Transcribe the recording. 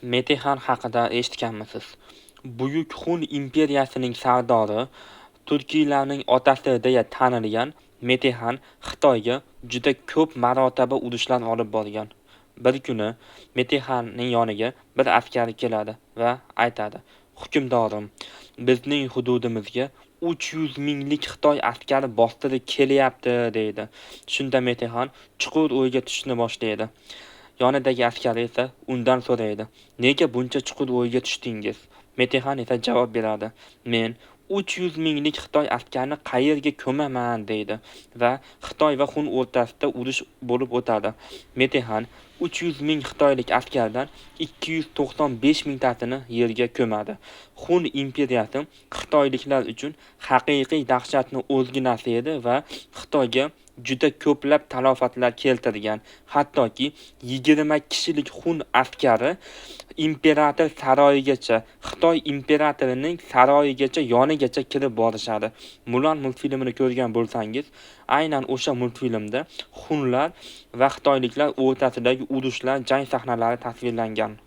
Metexan haqida eshitganmisiz? Buyuk Xun imperiyasining sardori, turkiylarning otasi deya tanilgan Metexan Xitoyga juda ko'p marotaba urushlar olib borgan. Bir kuni Metexanning yoniga bir askari keladi va aytadi: "Hukmdorim, bizning hududimizga 300 minglik Xitoy askari bostirib kelyapti", deydi. Shunda Metexan chuqur o'yga tushishni boshlaydi. Yonidagi askari esa undan so'raydi: "Nega buncha chuqur o'yga tushdingiz?" Metexan esa javob beradi: "Men 300 minglik Xitoy askarini qayerga ko'maman", deydi va Xitoy va Xun o'rtasida urush bo'lib o'tadi. Metexan 300 ming xitoylik askardan 295 mingtasini yerga ko'madi. Xun imperiyasi xitoyliklar uchun haqiqiy dahshatni o'zginasi edi va Xitoyga juda ko'plab talofatlar keltirgan. Hattoki 20 kishilik Xun askari imperator saroyigacha, Xitoy imperatorining saroyigacha, yonigacha kirib borishadi. Mulan multfilmini ko'rgan bo'lsangiz, aynan o'sha multfilmda xunlar va xitoyliklar o'rtasidagi urushlar, jang sahnalari tasvirlangan.